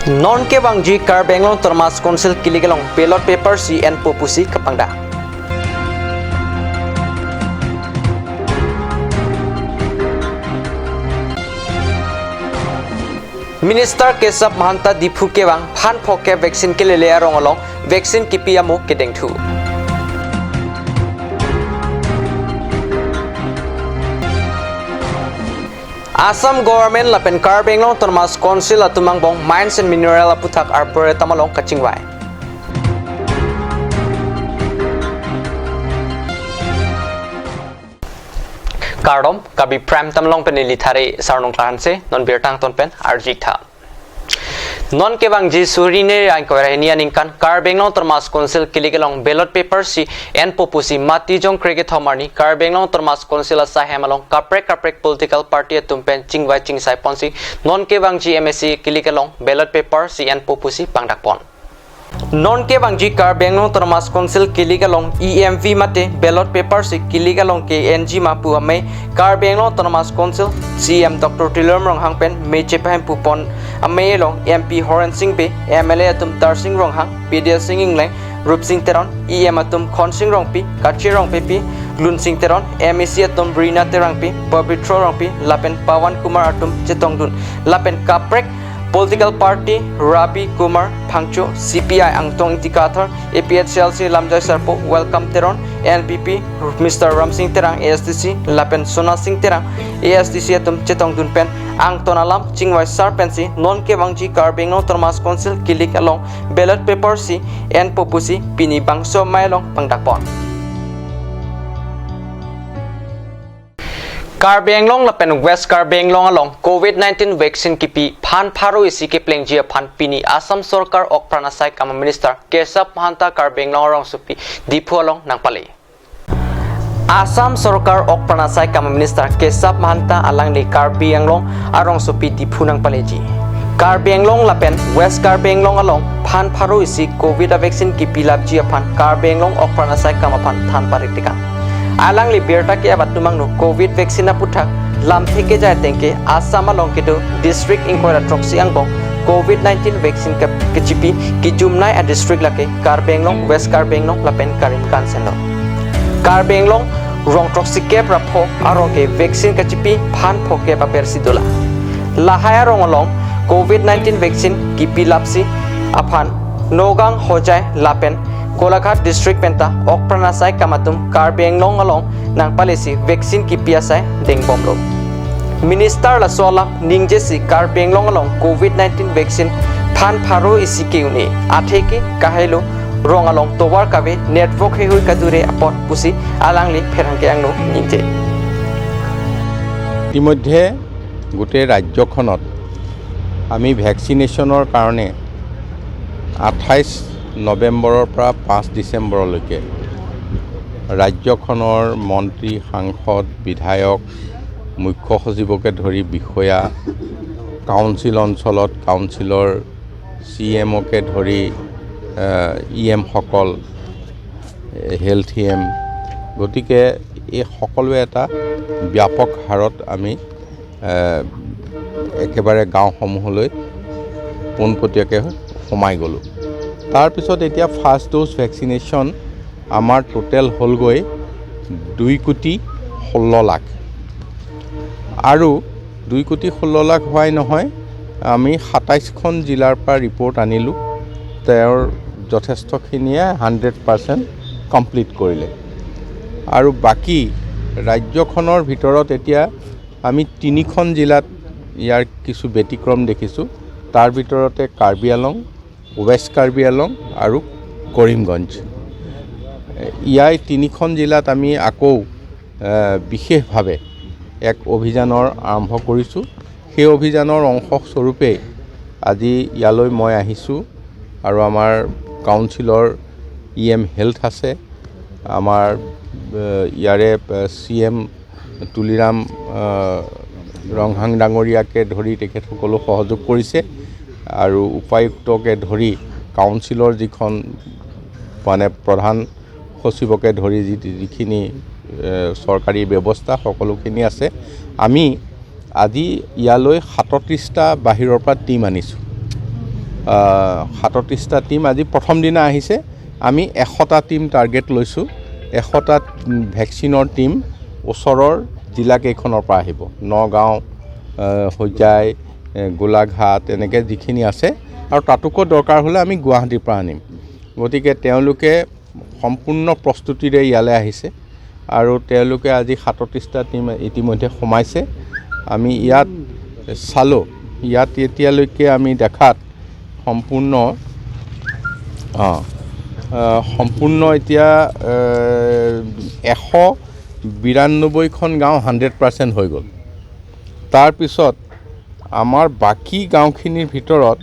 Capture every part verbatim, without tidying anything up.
Non kevangji Karbi Anglong Autonomous Council kilik along ballot paper si enpo pusi kapangdak. Minister Keshav Mahanta Diphu kevang phan phokep vaccine kelele arong along vaccine kipi amo kedengthu. Assam Government lapen Karbi Anglong Autonomous Council atum angbong Mines and Mineral aputhak arpore tam along kachingvai. Kardom, Karbi Prime Time along pen neli Thare Sarnung Klarhanse, non birta angton pen arjik tha. Non kevangji suri hini ra ingkoi ra hini aningkan Karbi Anglong Autonomous Council kilik along ballot paper si enpo pusi mati jongkre kethom arni Karbi Anglong Autonomous Council asai hem along kaprek kaprek political party atum pen chingvai chingsai ponsi non kevangji M A C kilik along ballot paper si enpo pusi pangdak pon. Non kevangji Karbi Anglong Autonomous Council kilik along E M V mate ballot paper si kilik along ke enji ma pu amei Karbi Anglong Autonomous Council C E M Doctor Tuliram Ronghang pen meche pahem pu pon amei along M P Horen Sing Bey, M L A atum Tarsing Ronghang, Bidya Sing Engleng, Rupsing Teron, E M atum Khonsing Rongpi, Kachi Rongpipi, Lunsing Teron, M A C atum Rina Terangpi, Pabitro Rongpi, lapen Pawan Kumar atum chetongdun, lapen kaprek political party Rabi Kumar Phangcho, C P I Angtong Ingti Kathar, A P H L C Lamjai Sarpo, Welcome Teron, N P P Mister Ramsing Terang, A S D C, lapen Sona Sing Terang, A S D C atum chetongdun pen angton alam chingvai sar pensi non kevangji Karbi Anglong Autonomous Council kilik along ballot paper si enpo pusi pini bangso amei along pangdak pon. Karbi Anglong lapen West Karbi Anglong along covid nineteen vaccine kipi phan pharo isi keplengji aphan pini Assam Sorkar ok pran asai kama Minister Keshav Mahanta Karbi Anglong arongsopi Diphu along nangpale. Assam Sorkar ok pran asai kama Minister Keshav Mahanta alangli Karbi Anglong arongsopi Diphu nangpaleji. Karbi Anglong lapen West Karbi Anglong along phan pharo isi covid a vaccine kipilapji aphan Karbi Anglong ok pran asai kama aphan than parik tikang. Alangli birta ke abat tumang nu covid vaccine aputhak lamthe kejai ateng ke Assam along kedo district ingkoi ra throksi angbong covid nineteen vaccine ke kechipi kejumnei a district lake Karbi Anglong, West Karbi Anglong lapen Karimganj henlo. Karbi Anglong rong throksi kep ra pho arong ke vaccine kachipi phan phokep aper si dolang. Lahai arong along covid nineteen vaccine kipilapsi aphan Nagaon, Hojai lapen Golaghat district penta ok pran asai kamatum Karbi Anglong along nangpalesi vaccine kipi asai dengbomlo. Minister laso alam ningjesi Karbi Anglong along covid nineteen vaccine phan pharo isi ke-un-e, athe ke kahailo rong along tovar kave, network heihui kadure apot pusi alangli pherangke angno ningje. ইতিমধ্যে গোটেই ৰাজ্যখনত আমি ভেকচিনেশ্যনৰ কাৰণে আঠাইছ নৱেম্বৰৰ পৰা পাঁচ ডিচেম্বৰলৈকে ৰাজ্যখনৰ মন্ত্ৰী, সাংসদ, বিধায়ক, মুখ্য সচিবকে ধৰি বিষয়া, কাউন্সিল অঞ্চলত কাউন্সিলৰ চি ই এমকে ধৰি, আহ, ই এমসকল, এ, হেল্থ ই এম, গতিকে এই সকলোৱে এটা ব্যাপক হাৰত আমি, আহ, একেবাৰে গাঁওসমূহলৈ পোনপটীয়াকৈ সোমাই গ'লোঁ। তাৰপিছত এতিয়া ফাৰ্ষ্ট ড'জ ভেকচিনেশ্যন আমাৰ টোটেল হ'লগৈ দুই কোটি ষোল্ল লাখ। আৰু দুই কোটি ষোল্ল লাখ হোৱাই নহয়, আমি সাতাইছখন জিলাৰ পৰা ৰিপৰ্ট আনিলোঁ, তেওঁৰ যথেষ্টখিনিয়ে হাণ্ড্ৰেড পাৰ্চেণ্ট কমপ্লিট কৰিলে। আৰু বাকী ৰাজ্যখনৰ ভিতৰত এতিয়া আমি তিনিখন জিলাত ইয়াৰ কিছু ব্যতিক্ৰম দেখিছোঁ। তাৰ ভিতৰতে কাৰ্বি আংলং, ৱেষ্ট কাৰ্বি আংলং আৰু কৰিমগঞ্জ। ইয়াৰ তিনিখন জিলাত আমি আকৌ, এ, বিশেষভাৱে এক অভিযানৰ আৰম্ভ কৰিছোঁ। সেই অভিযানৰ অংশস্বৰূপেই আজি ইয়ালৈ মই আহিছোঁ আৰু আমাৰ কাউন্সিলৰ ই এম হেল্থ আছে, আমাৰ, এ, ইয়াৰে, এ, চি ই এম তুলিৰাম, আহ, ৰংহাং ডাঙৰীয়াকে ধৰি তেখেতসকলো সহযোগ কৰিছে আৰু উপায়ুক্তকে ধৰি কাউন্সিলৰ যিখন মানে প্ৰধান সচিবকে ধৰি যি, যিখিনি, এ, চৰকাৰী ব্যৱস্থা সকলোখিনি আছে। আমি আজি ইয়ালৈ সাতত্ৰিশটা বাহিৰৰ পৰা টীম আনিছোঁ। আহ, সাতত্ৰিশটা টিম আজি প্ৰথম দিনা আহিছে। আমি এশটা টিম টাৰ্গেট লৈছোঁ। এশটা ভেকচিনৰ টিম ওচৰৰ জিলাকেইখনৰ পৰা আহিব। নগাঁও, আহ, হোজাই, এ, গোলাঘাট, এনেকৈ যিখিনি আছে। আৰু তাতোকৈ দৰকাৰ হ'লে আমি গুৱাহাটীৰ পৰা আনিম। গতিকে তেওঁলোকে সম্পূৰ্ণ প্ৰস্তুতিৰে ইয়ালৈ আহিছে আৰু তেওঁলোকে আজি সাতত্ৰিশটা টিম ইতিমধ্যে সোমাইছে। আমি ইয়াত চালোঁ, ইয়াত এতিয়ালৈকে আমি দেখাত সম্পূৰ্ণ, অ, আ, সম্পূৰ্ণ এতিয়া, এ, এশ বিৰান্নব্বৈখন গাঁও হাণ্ড্ৰেড পাৰ্চেণ্ট হৈ গ'ল। তাৰপিছত আমাৰ বাকী গাঁওখিনিৰ ভিতৰত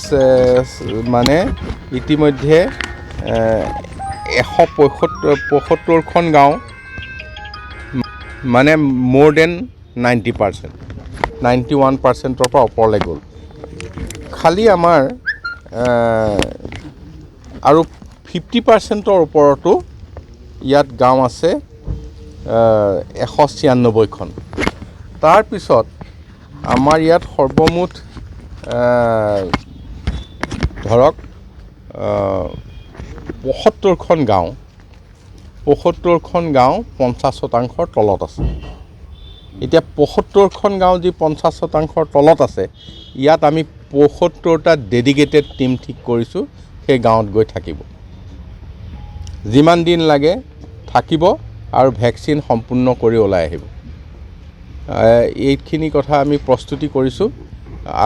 চে-, মানে ইতিমধ্যে, এ, এশ পঁয়সত্তৰ, পঁয়সত্তৰখন গাঁও, মানে more than ninety percent, ninety one পাৰ্চেণ্টৰ পৰা ওপৰলৈ গ'ল। খালি আমাৰ, এ, আৰু ফিফটি পাৰ্চেণ্টৰ ওপৰতো ইয়াত গাঁও আছে, এ, এশ ছিয়ান্নব্বৈখন। তাৰপিছত আমাৰ ইয়াত সৰ্বমুঠ, এ, ধৰক, এ, পঁয়সত্তৰখন গাঁও, পঁয়সত্তৰখন গাঁও পঞ্চাছ শতাংশৰ তলত আছে। এতিয়া পঁয়সত্তৰখন গাঁও যি পঞ্চাছ শতাংশৰ তলত আছে, ইয়াত আমি পঁয়সত্তৰটা ডেডিকেটেড টিম ঠিক কৰিছোঁ, সেই গাঁৱত গৈ থাকিব। যিমান দিন লাগে থাকিব আৰু ভেকচিন সম্পূৰ্ণ কৰি ওলাই আহিব। এ, এইখিনি কথা আমি প্ৰস্তুতি কৰিছোঁ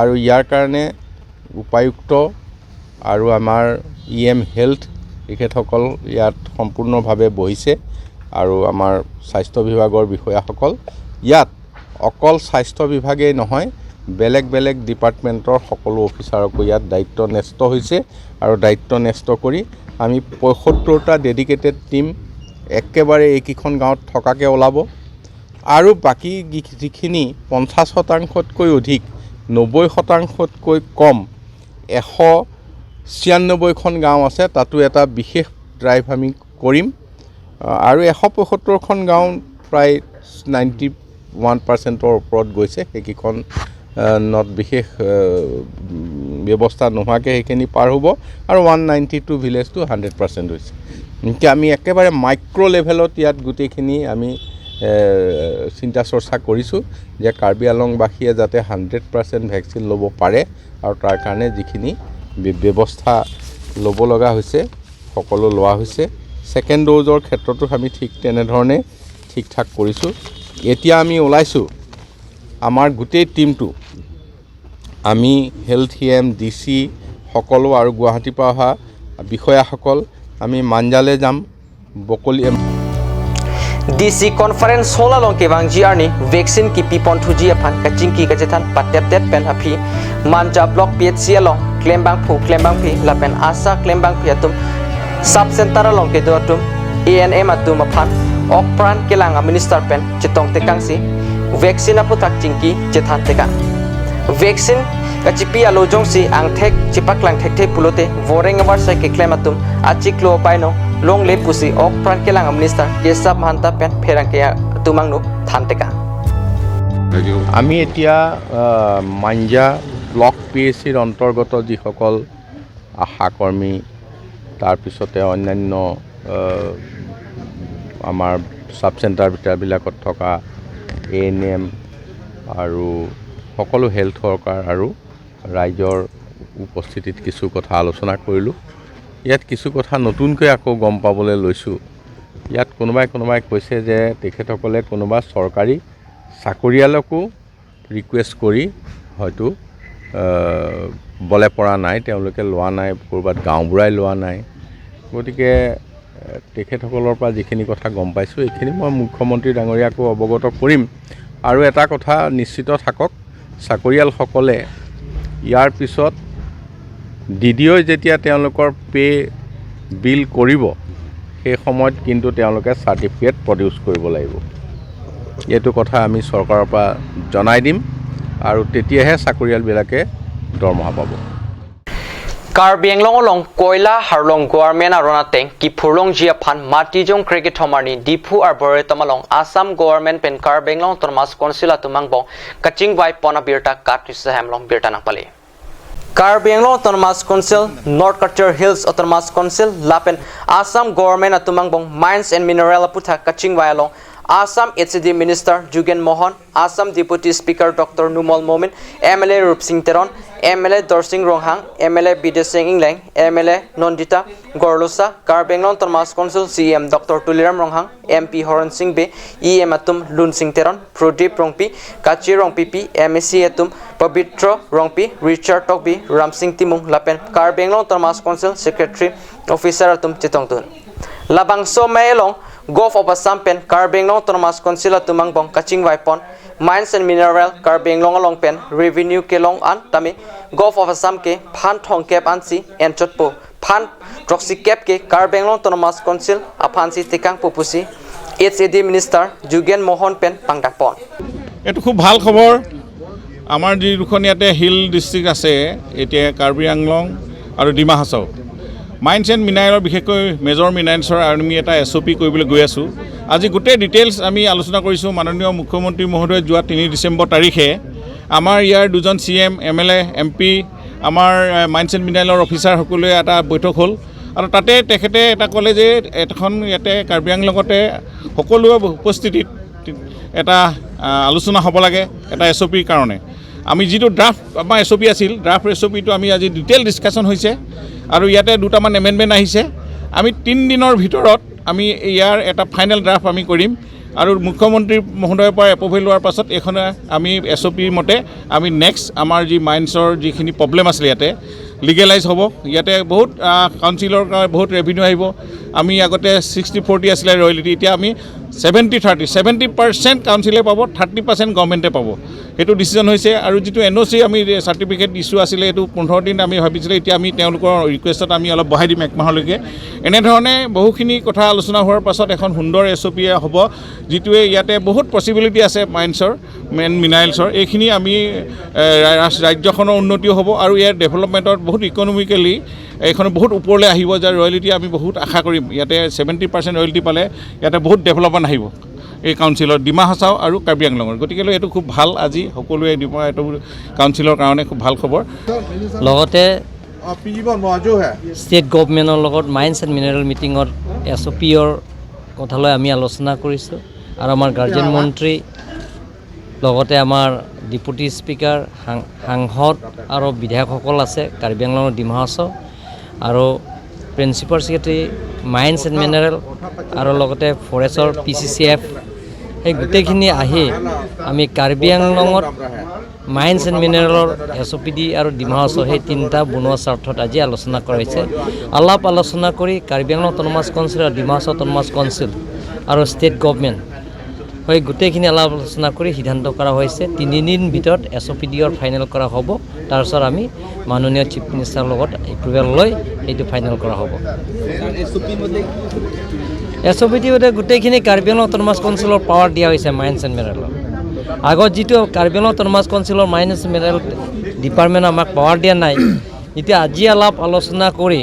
আৰু ইয়াৰ কাৰণে উপায়ুক্ত আৰু আমাৰ ই এম হেল্থ তেখেতসকল ইয়াত সম্পূৰ্ণভাৱে বহিছে আৰু আমাৰ স্বাস্থ্য বিভাগৰ বিষয়াসকল ইয়াত অকল স্বাস্থ্য বিভাগেই নহয়, বেলেগ বেলেগ ডিপাৰ্টমেণ্টৰ সকলো অফিচাৰকো ইয়াত দায়িত্ব ন্যস্ত হৈছে আৰু দায়িত্ব ন্যস্ত কৰি আমি পঁয়সত্তৰটা ডেডিকেটেড টিম একেবাৰে এইকেইখন গাঁৱত থকাকৈ ওলাব আৰু বাকী যি-, যিখিনি পঞ্চাছ শতাংশতকৈ অধিক, নব্বৈ শতাংশতকৈ কম, এশ ছিয়ান্নব্বৈখন গাঁও আছে, তাতো এটা বিশেষ ড্ৰাইভ আমি কৰিম। আহ, আৰু এশ পঁয়সত্তৰখন গাঁও প্ৰায় নাইণ্টি ওৱান পাৰ্চেণ্টৰ ওপৰত গৈছে। সেইকেইখন, আহ, নত বিশেষ, আহ, উম, ব্যৱস্থা নোহোৱাকৈ সেইখিনি পাৰ হ'ব। আৰু ওৱান নাইণ্টি টু ভিলেজটো হাণ্ড্ৰেড পাৰ্চেণ্ট হৈছে। গতিকে আমি একেবাৰে মাইক্ৰ' লেভেলত ইয়াত গোটেইখিনি আমি, এ, চিন্তা চৰ্চা কৰিছোঁ যে কাৰ্বি আংলংবাসীয়ে যাতে হাণ্ড্ৰেড পাৰ্চেণ্ট ভেকচিন ল'ব পাৰে আৰু তাৰ কাৰণে যিখিনি ব্য-, ব্যৱস্থা ল'ব লগা হৈছে, সকলো লোৱা হৈছে। ছেকেণ্ড ড'জৰ ক্ষেত্ৰতো আমি ঠিক তেনেধৰণে ঠিক ঠাক কৰিছোঁ। এতিয়া আমি ওলাইছোঁ, আমাৰ গোটেই টিমটো, আমি health E M, D C সকলো আৰু গুৱাহাটীৰ পৰা অহা বিষয়াসকল, আমি মাঞ্জালৈ যাম। বকলি M- D C conference hall along kevangji arni vaccine kipi ponthuji aphan kachingki kachethan patepdet pen aphi Manja Block P H C along klembangphu klembangpi lapen ASHA klembangpi atum, sub center along kedo atum, A N M atum aphan okpran kelang a minister pen chetong tekangsi vaccine aputhak chingki chethan tekang. Vaccine kachipi alo jongsi angthek chepaklang thekthe pulote voreng avarsai keklem atum achiklo apaino longle pusi okpran kelang a minister Kesab Mahanta pen pherangke atum angno than tekang. আমি এতিয়া, আহ, মাঞ্জা block P H চিৰ অন্তৰ্গত যিসকল আশা কৰ্মী, তাৰপিছতে অন্যান্য, আহ, আমাৰ sub centre ভিতৰবিলাকত থকা এ এন এম আৰু সকলো হেল্থ ৱৰ্কাৰ আৰু ৰাইজৰ উপস্থিতিত কিছু কথা আলোচনা কৰিলোঁ। ইয়াত কিছু কথা নতুনকৈ আকৌ গম পাবলৈ লৈছোঁ। ইয়াত কোনোবাই কোনোবাই কৈছে যে তেখেতসকলে কোনোবা চৰকাৰী চাকৰিয়ালকো ৰিকুৱেষ্ট কৰি হয়তো, আহ, বলে পৰা নাই, তেওঁলোকে লোৱা নাই, ক'ৰবাত গাঁওবুঢ়াই লোৱা নাই। গতিকে, আহ, তেখেতসকলৰ পৰা যিখিনি কথা গম পাইছোঁ, এইখিনি মই মুখ্যমন্ত্ৰী ডাঙৰীয়াকো অৱগত কৰিম। আৰু এটা কথা নিশ্চিত থাকক, চাকৰিয়ালসকলে ইয়াৰ পিছত ডি ডি অ'ই যেতিয়া তেওঁলোকৰ পে' বিল কৰিব, সেই সময়ত কিন্তু তেওঁলোকে চাৰ্টিফিকেট প্ৰডিউচ কৰিব লাগিব। এইটো কথা আমি চৰকাৰৰ পৰা জনাই দিম আৰু তেতিয়াহে চাকৰিয়ালবিলাকে দৰমহা পাব। Karbi Anglong along koila harlong government aron ateng kiphurlongji aphan matijong krekethom arni Diphu Arboretum along Assam government pen Karbi Anglong Autonomous Council atum angbong kachingvai pon abirta Karthu Sahem along birta nangpale. Karbi Anglong Autonomous Council, North Cachar Hills Autonomous Council lapen Assam Government atum angbong Mines and Mineral aputhak kachingvai along Assam H A D Minister Jugen Mohan, Assam Deputy Speaker Doctor Numal Momin, M L A Rupsing Teron, M L A Dorsing Ronghang, M L A Bidya Sing Engleng, M L A Nandita Gorlosa, Karbi Anglong Autonomous Council C E M Doctor Tuliram Ronghang, M P Horen Sing Bey, E M atum Lunsing Teron, Pradip Rongpi, Kachi Rongpipi, M A C atum Pabitra Rongpi, Richard Tokbi, Ramsing Timung lapen Karbi Anglong Autonomous Council Secretary Officer atum chetongdun. Labangso amei along Govt of Assam pen Karbi Anglong Autonomous Council atum angbong kachingvai pon Mines and Mineral Karbi Anglong along pen revenue kelong an tame Govt of Assam ke phan thomkep ansi enchotpo, phan throksikep ke Karbi Anglong Autonomous Council aphansi tekangpo pusi H A D Minister Jugen Mohan pen pangdak pon. এইটো খুব ভাল খবৰ। আমাৰ যি দুখন ইয়াতে hill district আছে, এতিয়া কাৰ্বি আংলং আৰু ডিমা হাছাও, মাইনছ এণ্ড মিনাৰেলৰ, বিশেষকৈ মেজৰ মিনাৰেলছৰ আমি এটা এছ অ' পি কৰিবলৈ গৈ আছোঁ। আজি গোটেই ডিটেইলছ আমি আলোচনা কৰিছোঁ। মাননীয় মুখ্যমন্ত্ৰী মহোদয়ে যোৱা তিনি ডিচেম্বৰ তাৰিখে আমাৰ ইয়াৰ দুজন চি এম, এম এল এ, এম পি, আমাৰ মাইনছ এণ্ড মিনাৰেলৰ অফিচাৰ সকলোৱে এটা বৈঠক হ'ল আৰু তাতে তেখেতে এটা ক'লে যে এখন ইয়াতে কাৰ্বি আংলঙতে সকলোৱে উপস্থিতিত এটা আহ, আলোচনা হ'ব লাগে এটা এছ অ' পিৰ কাৰণে। আমি যিটো ড্ৰাফ্ট আমাৰ এছ অ' পি আছিল, ড্ৰাফ্ট এছ অ' পিটো আমি আজি ডিটেইল ডিছকাশ্যন হৈছে আৰু ইয়াতে দুটামান এমেণ্ডমেণ্ট আহিছে। আমি তিনি দিনৰ ভিতৰত আমি ইয়াৰ এটা ফাইনেল ড্ৰাফ্ট আমি কৰিম আৰু মুখ্যমন্ত্ৰী মহোদয়ৰ পৰা এপ্ৰুভেল লোৱাৰ পাছত এইখনে আমি এছ অ' পিৰ মতে আমি নেক্সট আমাৰ যি মাইনছৰ যিখিনি প্ৰব্লেম আছিলে ইয়াতে লিগেলাইজ হ'ব। ইয়াতে বহুত আহ, কাউন্সিলৰ কা- বহুত ৰেভিনিউ আহিব। আমি আগতে ছিক্সটি ফৰ্টি আছিলে ৰয়েলিটি, এতিয়া আমি ছেভেণ্টি থাৰ্টি, ছেভেণ্টি পাৰ্চেণ্ট কাউন্সিলে পাব, থাৰ্টি পাৰ্চেণ্ট গভৰ্ণমেণ্টে পাব। সেইটো ডিচিজন হৈছে। আৰু যিটো এন অ' চি আমি চাৰ্টিফিকেট ইছ্যু আছিলে, এইটো পোন্ধৰ দিন আমি ভাবিছিলোঁ, এতিয়া আমি তেওঁলোকৰ ৰিকুৱেষ্টত আমি অলপ বঢ়াই দিম এক মাহলৈকে। এনেধৰণে বহুখিনি কথা আলোচনা হোৱাৰ পাছত এখন সুন্দৰ এছ অ' পি হ'ব, যিটোৱে ইয়াতে বহুত পচিবিলিটি আছে মাইনছৰ, মেইন মিনাৰেলছৰ। এইখিনি আমি এ, ৰা- ৰাজ- ৰাজ্যখনৰ উন্নতিও হ'ব আৰু ইয়াৰ ডেভেলপমেণ্টত বহুত ইকনমিকেলি এইখন বহুত ওপৰলৈ আহিব, যাৰ ৰয়েলিটি আমি বহুত আশা কৰিম। ইয়াতে ছেভেণ্টি পাৰ্চেণ্ট ৰয়েলিটি পালে ইয়াতে বহুত ডেভেলপমেণ্ট আহিব এই কাউন্সিলৰ, ডিমা হাছাও আৰু কাৰ্বি আংলঙৰ। গতিকেলৈ এইটো খুব ভাল, আজি সকলোৱে ডিমা এইটো কাউন্সিলৰ কাৰণে খুব ভাল খবৰ। লগতে ষ্টেট গভৰ্ণমেণ্টৰ লগত মাইনছ এণ্ড মিনাৰেল মিটিঙত এছ অ' পিৰ কথালৈ আমি আলোচনা কৰিছোঁ আৰু আমাৰ গাৰ্জেন মন্ত্ৰী, লগতে আমাৰ ডেপুটি স্পীকাৰ, সাং- সাংসদ আৰু বিধায়কসকল আছে কাৰ্বি আংলঙৰ ডিমা হাছাও আৰু principal secretary, minus and mineral আৰু লগতে ফৰেষ্টৰ পি চি চি এফ, সেই গোটেইখিনি আহি আমি কাৰ্বি আংলঙত মাইনছ এণ্ড মিনাৰেলৰ এছ অ' পি ডি আৰু ডিমা হাছাও সেই তিনিটা বনোৱা স্বাৰ্থত আজি আলোচনা কৰা হৈছে। আলাপ আলোচনা কৰি কাৰ্বি আংলং অট'নমাছ কাউন্সিল আৰু ডিমা হাছাও অট'নমাছ কাউন্সিল আৰু ষ্টেট গভৰ্ণমেণ্ট হৈ গোটেইখিনি আলাপ আলোচনা কৰি সিদ্ধান্ত কৰা হৈছে তিনিদিন ভিতৰত এছ অ' পি ডিৰ ফাইনেল কৰা হ'ব। তাৰপিছত আমি মাননীয় চিফ মিনিষ্টাৰৰ লগত এপ্ৰুভেল লৈ এইটো ফাইনেল কৰা হ'ব। এছ অ' পি ডি মতে গোটেইখিনি কাৰ্বি আংলং অট'নমাছ কাউন্সিলৰ পাৱাৰ দিয়া হৈছে মাইনছ এণ্ড মিনাৰেলৰ। আগত যিটো কাৰ্বি আংলং অট'নমাছ কাউন্সিলৰ মাইনছ এণ্ড মিনাৰেল ডিপাৰ্টমেণ্ট আমাক পাৱাৰ দিয়া নাই, এতিয়া আজি আলাপ আলোচনা কৰি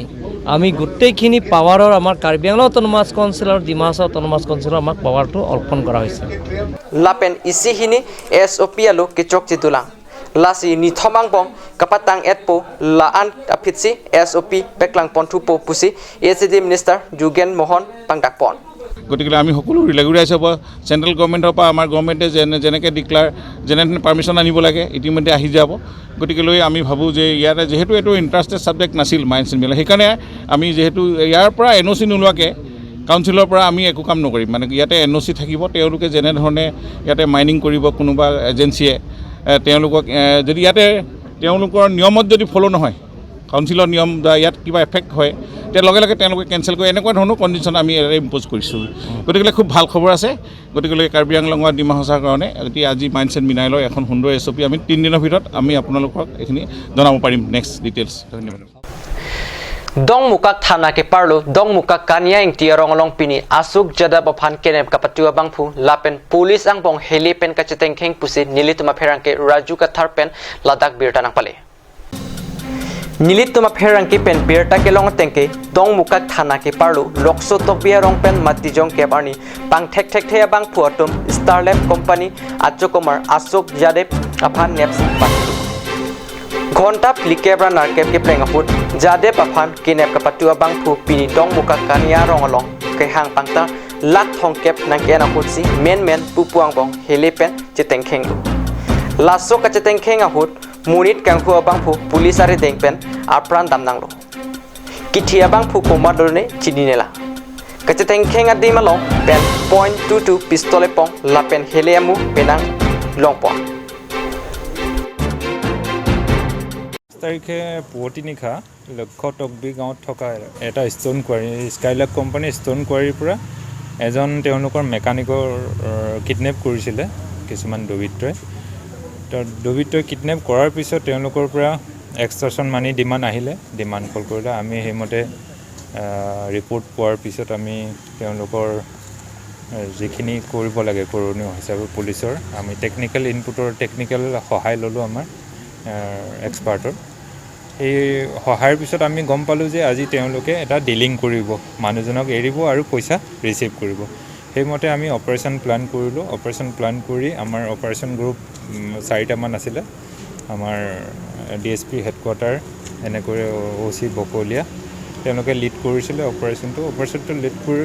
আমি গোটেইখিনি পাৱাৰৰ আমাৰ কাৰ্বি আংলং অট'নমাছ কাউন্সিল আৰু ডিমা হাছাও অট'নমাছ কাউন্সিলৰ আমাক পাৱাৰটো অৰ্পণ কৰা হৈছে। Lapen isi hini S O P alo kechokche dolang. Lasi nithom angbong kapatang etpo la-an aphitsi S O P peklang ponthupo pusi S C D Minister Jugen Mohan pangdak pon. গতিকে আমি সকলো ৰেগুলাৰাইজ হ'ব। চেণ্ট্ৰেল গভৰ্ণমেণ্টৰ পৰা আমাৰ গভৰ্ণমেণ্টে যেনে যেনেকৈ ডিক্লেয়াৰ যেনেধৰণে পাৰ্মিশ্যন আনিব লাগে ইতিমধ্যে আহি যাব। গতিকেলৈ আমি ভাবোঁ যে ইয়াতে যিহেতু এইটো ইণ্টাৰেষ্টেড ছাবজেক্ট নাছিল মাইনছ এণ্ড মিনাৰেল, সেইকাৰণে আমি যিহেতু ইয়াৰ পৰা এন অ' চি নোলোৱাকৈ কাউন্সিলৰ পৰা আমি একো কাম নকৰিম। মানে ইয়াতে এন অ' চি থাকিব, তেওঁলোকে যেনেধৰণে ইয়াতে মাইনিং কৰিব কোনোবা এজেঞ্চিয়ে, এ, তেওঁলোকক, এ, যদি ইয়াতে তেওঁলোকৰ নিয়মত যদি ফ'ল' নহয়, কাউন্সিলৰ নিয়ম বা ইয়াত কিবা এফেক্ট হয়, তেতিয়া লগে লগে তেওঁলোকে কেঞ্চেল কৰে। এনেকুৱা ধৰণৰ কণ্ডিশ্যন আমি ইয়াতে ইম্প'জ কৰিছোঁ। গতিকে খুব ভাল খবৰ আছে। গতিকে কাৰ্বি আংলং আৰু ডিমা হাছাওৰ কাৰণে এতিয়া আজি মাইনছ এণ্ড মিনাৰেলৰ এখন সুন্দৰ এছ অ' পি আমি তিনিদিনৰ ভিতৰত আমি আপোনালোকক এইখিনি জনাব পাৰিম নেক্সট ডিটেইলছ। ধন্যবাদ। Dongmukak thana keparlo Dongmukak Kania Ingti arong along pini Ashok Yadav aphan kenep kapatu abangphu lapen police angbong heli pen kachetengkheng pusi nelitum apherangke Raju Kathar pen ladak birta nangpale. Nelitum apherangke pen birta kelong atengke Dongmukak thana keparlo Lokso Tokbi arong pen Matijong kep arni pangthekthekthe abangphu atum Starlab Company achokomar Ashok Yadav aphan nepsi patu. Phonta phlikep ra nerkep kepleng ahut Jadep aphan kidnap kapatu abangphu pini Dongmukak Kania rong along kehang pangta lakh thomkep nangke-en ahutsi menmen pupu angbong hele pen chetengkhenglo. Laso kachetengkheng ahut monit kanghu abangphu police arideng pen apran damnanglo. Kithi abangphu komat done chininela. Kachetengkheng adim along pen point two two pistol epong lapen hele amu penang longpon. তাৰিখে পুৱতি নিশা লক্ষ্য তকবি গাঁৱত থকা এটা ষ্ট'ন কোৱাৰী, স্কাইলাৰ্ক কোম্পানীৰ ষ্ট'ন কোৱাৰীৰ পৰা এজন তেওঁলোকৰ মেকানিকৰ, আহ, কিডনেপ কৰিছিলে কিছুমান দুৰ্বৃত্তই। তো দুৰ্বৃত্তই কিডনেপ কৰাৰ পিছত তেওঁলোকৰ পৰা এক্সটৰ্চন মানি ডিমাণ্ড আহিলে, ডিমাণ্ড কল কৰিলে। আমি সেইমতে, আহ, ৰিপৰ্ট পোৱাৰ পিছত আমি তেওঁলোকৰ, আহ, যিখিনি কৰিব লাগে কৰণীয় হিচাপে পুলিচৰ, আমি টেকনিকেল ইনপুটৰ, টেকনিকেল সহায় ল'লোঁ আমাৰ, আহ, এক্সপাৰ্টৰ। সেই সহায়ৰ পিছত আমি গম পালোঁ যে আজি তেওঁলোকে এটা ডিলিং কৰিব, মানুহজনক এৰিব আৰু পইচা ৰিচিভ কৰিব। সেইমতে আমি অপাৰেশ্যন প্লেন কৰিলোঁ। অপাৰেশ্যন প্লেন কৰি আমাৰ অপাৰেশ্যন গ্ৰুপ, উম, চাৰিটামান আছিলে। আমাৰ ডি এছ পি হেডকোৱাৰ্টাৰ, এনেকৈ অ' চি বকলীয়া, তেওঁলোকে লিড কৰিছিলে অপাৰেশ্যনটো। অপাৰেশ্যনটো লিড কৰি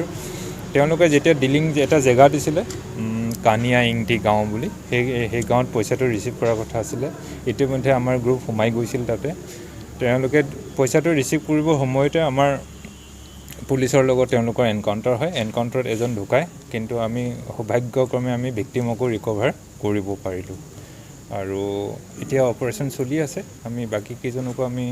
তেওঁলোকে যেতিয়া ডিলিং এটা জেগা দিছিলে, উম, কানিয়া ইংটি গাঁও বুলি, সেই, সেই গাঁৱত পইচাটো ৰিচিভ কৰাৰ কথা আছিলে। ইতিমধ্যে আমাৰ গ্ৰুপ সোমাই গৈছিল তাতে। তেওঁলোকে পইচাটো ৰিচিভ কৰিবৰ সময়তে আমাৰ পুলিচৰ লগত তেওঁলোকৰ এনকাউণ্টাৰ হয়। এনকাউণ্টাৰত এজন ঢুকায়, কিন্তু আমি সৌভাগ্যক্ৰমে আমি ভিক্টিমকো ৰিকভাৰ কৰিব পাৰিলোঁ। আৰু এতিয়া অপাৰেশ্যন চলি আছে। আমি বাকীকেইজনকো আমি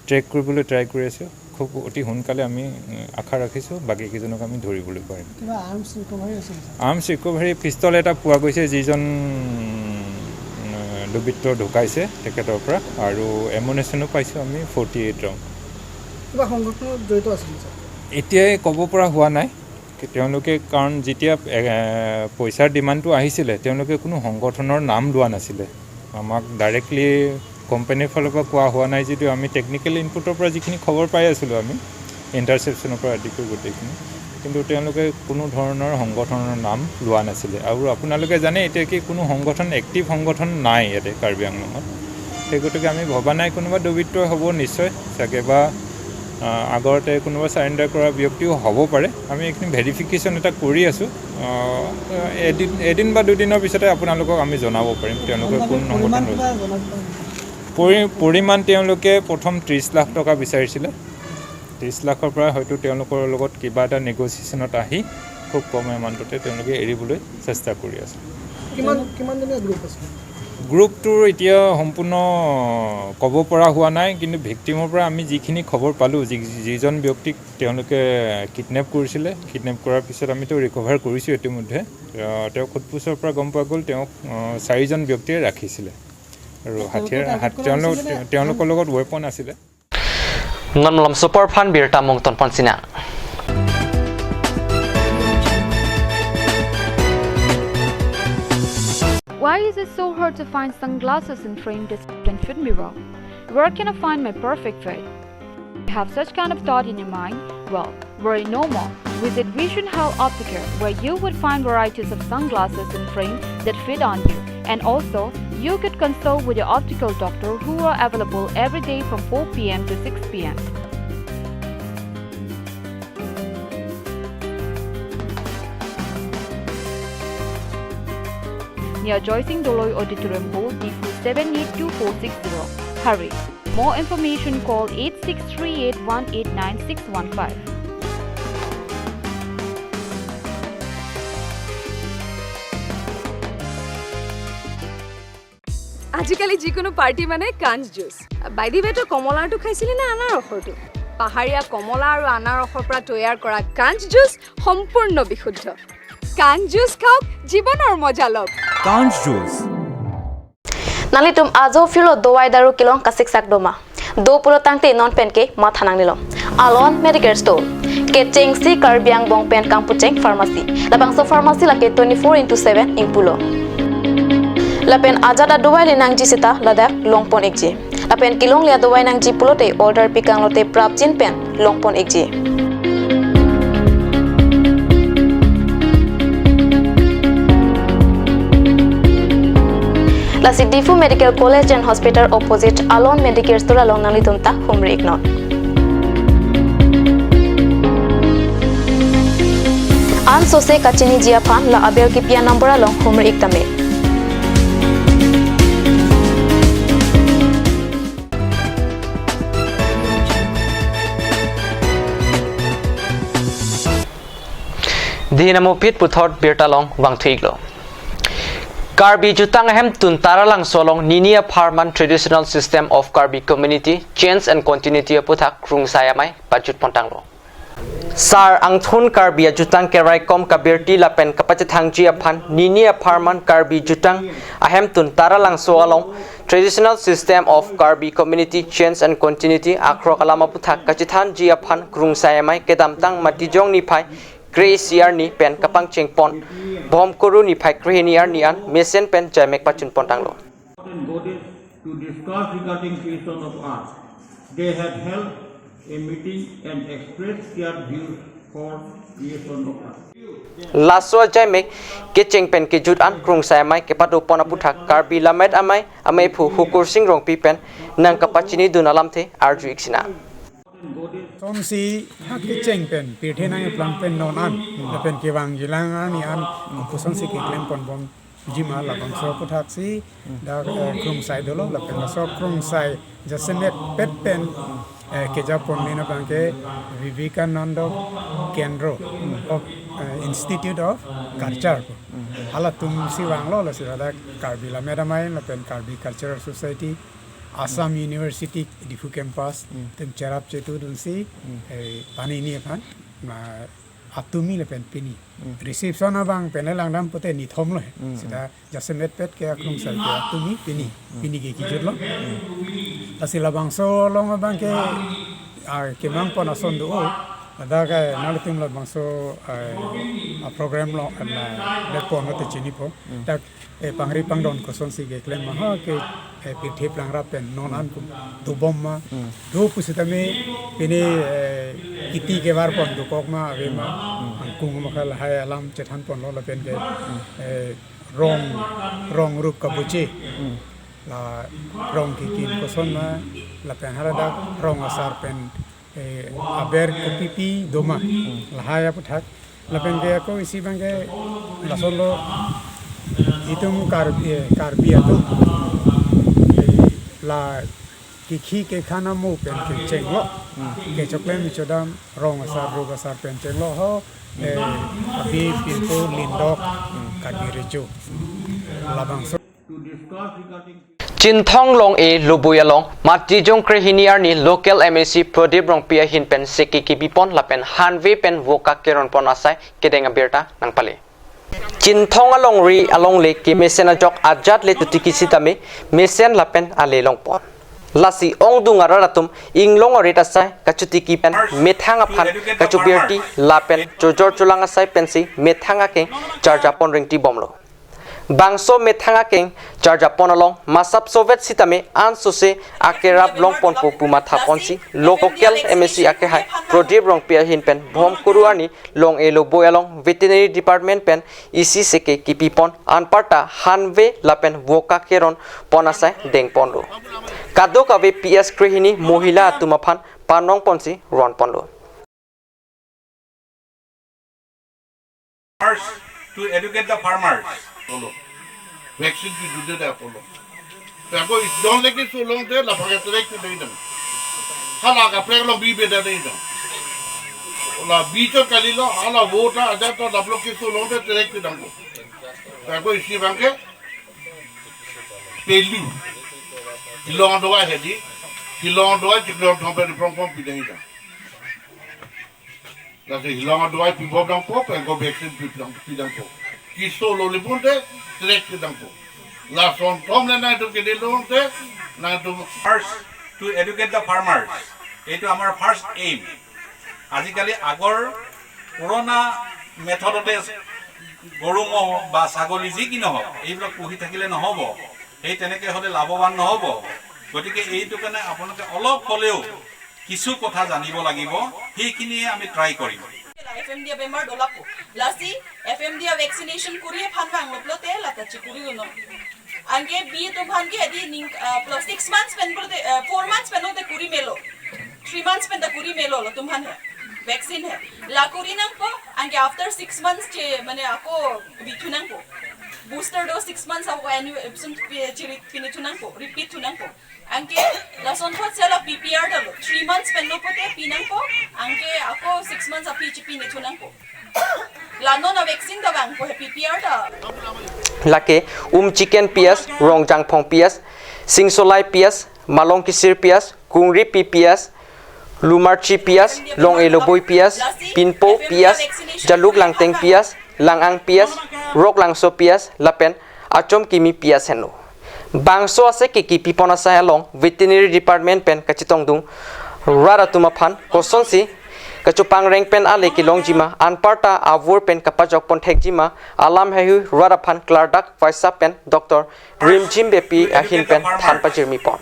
ট্ৰেক কৰিবলৈ ট্ৰাই কৰি আছোঁ। খুব অতি সোনকালে আমি, উম, আশা ৰাখিছোঁ বাকীকেইজনক আমি ধৰিবলৈ পাৰিম। কিবা আৰ্মছ ৰিকভাৰী হৈছে নেকি, ছাৰ? আৰ্মছ ৰিকভাৰী পিষ্টল এটা পোৱা গৈছে, যিজন, উম, দুৰ্বৃত্ত ঢুকাইছে তেখেতৰ পৰা, আৰু এমুনেশ্যনো পাইছোঁ আমি ফৰ্টি এইট ৰাউণ্ড। কিবা সংগঠনত জড়িত আছিল নেকি, ছাৰ? এতিয়াই ক'ব পৰা হোৱা নাই। তেওঁলোকে, কাৰণ যেতিয়া, এ, পইচাৰ ডিমাণ্ডটো আহিছিলে, তেওঁলোকে কোনো সংগঠনৰ নাম লোৱা নাছিলে। আমাক ডাইৰেক্টলি কোম্পানীৰ ফালৰ পৰা কোৱা হোৱা নাই যদিও আমি টেকনিকেল ইনপুটৰ পৰা যিখিনি খবৰ পাই আছিলোঁ আমি, ইণ্টাৰচেপশ্যনৰ পৰা আদি কৰি গোটেইখিনি, কিন্তু তেওঁলোকে কোনো ধৰণৰ সংগঠনৰ নাম লোৱা নাছিলে। আৰু আপোনালোকে জানে এতিয়া কি কোনো সংগঠন, এক্টিভ সংগঠন নাই ইয়াতে কাৰ্বি আংলঙত। সেই গতিকে আমি ভবা নাই কোনোবা দুৰ্বৃত্ত হ'ব নিশ্চয় চাগে, বা, আহ, আগতে কোনোবা চাৰেণ্ডাৰ কৰা ব্যক্তিও হ'ব পাৰে। আমি এইখিনি ভেৰিফিকেশ্যন এটা কৰি আছোঁ। আহ, এদিন, এদিন বা দুদিনৰ পিছতে আপোনালোকক আমি জনাব পাৰিম তেওঁলোকে কোন সংগঠন লৈছে। পৰি-, পৰিমাণ তেওঁলোকে প্ৰথম ত্ৰিছ লাখ টকা বিচাৰিছিলে। ত্ৰিছ লাখৰ পৰা হয়তো তেওঁলোকৰ লগত কিবা এটা নেগচিয়েশ্যনত আহি খুব কম এমাউণ্টতে তেওঁলোকে এৰিবলৈ চেষ্টা কৰি আছে। কিমান, কিমানজনীয়া গ্ৰুপ আছিলে? গ্ৰুপটোৰ এতিয়া সম্পূৰ্ণ ক'ব পৰা হোৱা নাই, কিন্তু ভিক্টিমৰ পৰা আমি যিখিনি খবৰ পালোঁ, যি-, যিজন ব্যক্তিক তেওঁলোকে কিডনেপ কৰিছিলে, কিডনেপ কৰাৰ পিছত আমিতো ৰিকভাৰ কৰিছোঁ ইতিমধ্যে। আহ, তেওঁক সোধ-পোছৰ পৰা গম পোৱা গ'ল, তেওঁক, আহ, চাৰিজন ব্যক্তিয়ে ৰাখিছিলে আৰু হাতিয়াৰ, হাত-, তেওঁলোক, তেওঁলোকৰ লগত ৱেপন আছিলে। Non malom super phan birta mongton pon sina. Why is it so hard to find sunglasses and frame that can fit me well? Where can I find my perfect fit? You have such kind of thought in your mind? Well, worry no more. Visit Vision Health Opticare, where you would find varieties of sunglasses and frame that fit on you. And also, you could consult with your optical doctor who are available every day from four p m to six p m. Near Joysing Doloi Auditorium Hall, D P seven eight two four six zero. Hurry! More information, call eight six three eight one eight nine six one five. আজিকালি যিকোনো পাৰ্টি মানে কাঞ্চ juice. By the ৱে, তই কমলাৰটো খাইছিলি নে আনাৰসৰটো? পাহাৰীয়া কমলা আৰু আনাৰসৰ পৰা তৈয়াৰ কৰা কাঞ্চ জুচ সম্পূৰ্ণ বিশুদ্ধ। কাঞ্চ জুচ খাওক, জীৱনৰ মজা লওক। Kanj Juice. Nanglitum ajo phirlo dovai daru kelong kasiksak doma? Do pulo tangte non penke matha nangnelo. Alon Medicare Store. Kechengsi Karbi angbong pen kangpucheng pharmacy. Labangso pharmacy lake twenty-four into seven ingpulo. Lapen ajat adovai le nangji seta ladak longpon ikji. Lapen kelongle adovai nangji pulote order pikanglote prapjin pen longpon ikji. Lasi Diphu Medical College and Hospital opposite Alon Medicare Store along nanglitum ta humri iknon. Ansose kachiniji aphan la abel kipi a-number along humri ik tame. Dei, namo phit puthot birta along vangthu iklo. Karbi Jutang Ahemtun Taralangso along Nini Apharman Traditional System of Karbi Community Change and Continuity aputhak Krungsai Amei pajut pontanglo. Sar Angthun Karbi Ajutang Keraikom kabirti lapen kapachethangji aphan Nini Apharman Karbi Jutang Ahemtun Taralangso along Traditional System of Karbi Community Change and Continuity akrok alam aputhak kachethanji aphan Krungsai Amei kedamtang Matijong niphai kre-isi arni pen kapangcheng pon Bhomkuru niphai krehini arni an mesen pen jaimek pajut pontanglo. And goddess to discuss regarding creation of earth. They have held a meeting and expressed their views for creation of earth. Laso ajaimek kecheng pen kejut an Krungsai Amei kepado pon aputhak Karbi Lammet Amei, Ameiphu Hukursing Rongpi pen nangkapachinidun alamthe arju iksina. Sonsi ha kecheng pen pirthe nangkeplang pen non an lapen kevangjilang arni an kosonsi keklem ponbomji ma labangso aputhaksi dak, eh, Krungsai dolo lapen laso Krungsai jasemet pet pen, eh, keja ponlin abangke Vivekananda Kendra of, eh, Institute of Culture pu. Halatumsi vanglo, lasi ladak Karbi Lammet Amei lapen Karbi Cultural Society, Assam University Diphu Campus atum cherap chetudunsi, eh, panini aphan ma atumi lapen pini. Reception abang pen langdam pute nithom lo he. Sita jasemet pet ke Krungsai ke atumi pini. Pini ke kejut lo. Lasi labangso along abangke, ah, kemang pon ason do. Ladak ke nangtum labangso, eh, a program lo, eh, na, le pon te chinipo. Dak, eh, pangri pangdon kosonsi keklem ma ha ke, eh, pirthe plang ra pen non an kum dobom ma. Do pusitame pini, eh, kiti kevar pon dokok ma ave ma. Angkung ma kha lahai alam chethan ponlo lapen ke, eh, rong, rong rup kabuche. La rong kikim koson ma lapen haladak rong asar pen, eh, aber kopipi doma. Lahai aputhak. Lapen ke ako isi abangke lason lo itum Karbi, eh, Karbi atum, eh, la kekhi kekhan amu pen kechenglo. Kechoklem kechodam rong asar ruk asar pen chenglo ho, eh, abi pinpo lindok Karbi Recho. Labangso. Chinthong Long-e Loboi along Matijong krehini arni local M A C Prodip Rongpi ahin pen seke kepipon lapen hanve pen voka keron pon asai kedeng abirta nangpale. Chinthong alongri alongle kemesen ajok ajat le tutiki sitame mesen lapen ale longpon. Lasi ongdung arat atum inglong arit asai kachutiki pen methang aphan kachobirti lapen chojor cholang asai pensi methang akeng charjapon ringti bomlo. Bangso methang akeng charjapon along masap sovet sitame ansose akerap longponpo pu mathaponsi local M A C akehai Prodip Rongpi ahin pen Bhomkuru arni Long-e Loboi along Veterinary Department pen isi seke kepipon anparta hanve lapen voka keron pon asai dengponlo. Kadokave P S krehini mohila atum aphan panong ponsi ron ponlo. First, to educate the farmers. Apollo. Vaccine to do that Apollo. Te ako don lagi sulong te la pakai terek te dei dong. Hala kaprek lo bi beda dei dong. La bi cho kali lo, hala vote ada to la blok ke sulong te terek te dong ko. Te ako isi abangke pelu. Hilong doa hedi. Hilong doa chik long thong pe prong prong pi dei dong. Lasi hilong adovai pibom dangpo, pen ko vaccine pidang, pidangpo. Keso lo le pun te, terek pidangpo. Lason thom le nangtum kede lo te, nangtum first to educate the farmers. এইটো আমাৰ first aim. আজিকালি আগৰ পুৰণা মেথডতে গৰু ম'হ বা ছাগলী যি কি নহওক, এইবিলাক পুহি থাকিলে নহ'ব। সেই তেনেকে হ'লে লাভৱান নহ'ব। গতিকে এইটো কাৰণে আপোনালোকে অলপ হ'লেও কিছু কথা জানিব লাগিব, সেইখিনিয়ে আমি ট্ৰাই কৰিম। F M D abemar do lapu. Lasi F M D a vaccination kuri aphan vanglo pulote lata chikuri uno. Anke B atum aphan ke adi ning, ah, plus six months pen pulote, ah, four months pen pulote kuri melo. Three months pen ta kuri melo latum aphan he. Vaccine he. La kuri nangpo, anke after six months che, mane ako bithu nangpo. Booster dose six months ako annual, eh, sun pi-, chiri pini thu nangpo, repeat thu nangpo. Anke lason thot sela P P R ta lo. Three months pen lo pulote pi nangpo, anke ako six months aphi chipini thu nangpo. La non a vaccine ta vangpo he P P R ta. Lake Umchiken P S, Rongjangphong P S, Singsolai P S, Malongkisir P S, Kungripi P S, Lumarchi P S, Long Eloboi P S, Pinpo P S, Jaluklangteng P S, Langang P S, Roklangso P S, lapen Achomkimi P S henlo. Bangso asek kekipi pon asai along Veterinary Department pen kachetongdun rat atum aphan kosonsi kachopangreng pen ale kelongjima, anparta avur pen kapajok pon thekjima alam haihui rat aphan klardak vaisa pen Doctor Rimjim Beypi ahin pen than pajirmi pon.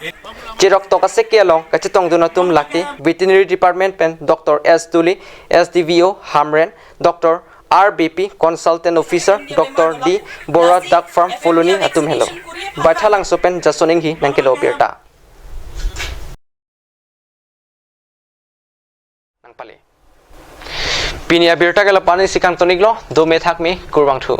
Cheroktok asek ke along kachetongdun atum lake Veterinary Department pen Doctor S Tuli, S D V O Hamren, Doctor R Beypi, Consultant Officer, Doctor D Bora, Duck Farm Phuloni atum henlo. Baithalangso pen Jason Enghi nangkelo birta. Nangpale. Pini abirta ke la-an isi kangton-iklo, dome thakme, kurvangthu.